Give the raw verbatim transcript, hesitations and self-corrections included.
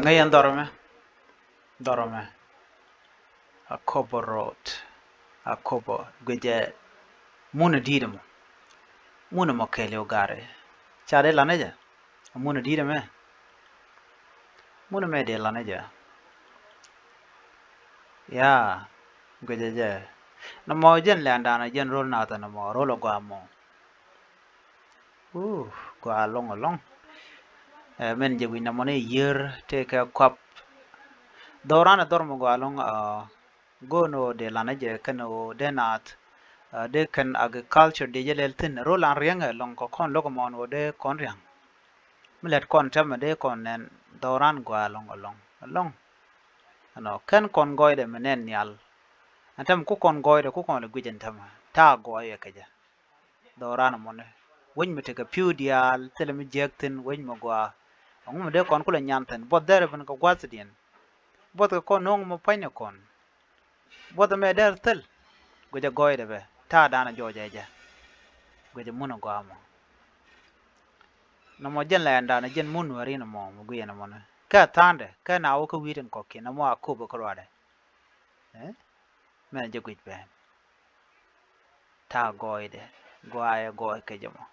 Ŋäc yɛn dhɔrɔ mɛ, dhɔrɔ mɛ. Akobo road, Akobo guicɛ. Mun a di̱i̱t ɛmɔ, mun ɛmɔ kɛɛliw gari. Ca dee lanɛ jɛ. Mun a di̱i̱t ɛmɛ, mun ɛmɛ dee lanɛ jɛ. Ya guicɛ jɛ. Nɔmɔ jɛn lɛndanɛ jɛn rol nathɛ nɔmɔ rol a gɔaa mɔ. Uu, gɔaa ɛlɔ̱ŋ ɛlɔ̱ŋ. Ɛ, min jɛ wi̱c nɔmɔ ni yier tëë kɛ kuap. Dhɔran ɛ dhɔr mɔ gɔaa ɛlɔ̱ŋ. Go̱o̱n ɣöö dee lanɛ jɛ kɛn ɣöö dee naath, ɛ, dee kɛn agriculture dee jɛ lɛl thi̱n rol an riɛŋɛ ɛlɔ̱ŋ kɛ kɔn lo̱k ɛmɔn ɣöö dee kɔn ria̱ŋ. Mi lät kɔn tɛmɛ dee kɔn nɛn dhɔran gɔaa ɛlɔ̱ŋ ɛlɔ̱ŋ ɛlɔ̱ŋ. Ɛnɔ kɛn kɔn gɔɔydɛ mi nɛn nhial. Ɛn tɛmɛ ku kɔn gɔɔydɛ ku kɔn lɛ guic ɛn tɛmɛ ta̱a̱ gɔɔyɛ kɛ jɛ. Dhɔran ɛmɔni wec mi tekɛ pi̱w diaal thilɛ mi jiäk thi̱n wec mi gɔaa. Ɛŋu mi dee kɔn kulɛ nyan thi̱n buɔth dɛrɛ ben kɛ gua̱thdiɛn. Buɔth kɛ kɔn no̱o̱ŋ mi pua̱nykɛ kɔn. Buɔth ɛmɛ dɛr thil. Guicɛ gɔɔydɛ bɛ ta̱a̱ danɛ jɔɔcɛ jɛ. Guicɛ mun ɛ gɔaa mɔ. Nɔmɔ jɛn lɛndanɛ jɛn mun nuääri nɔmɔ mi gui̱cɛ nɔmɔni kɛ tha̱a̱ndɛ kɛ na wä kä wi̱i̱t in kɔ̱kiɛn nɔmɔ a köp kä ruaadɛ. Ɛ? Mɛn jɛ guic bɛn. Ta̱a̱ gɔɔydɛ gɔaa ɛ gɔɔy kɛ jɛ mɔ.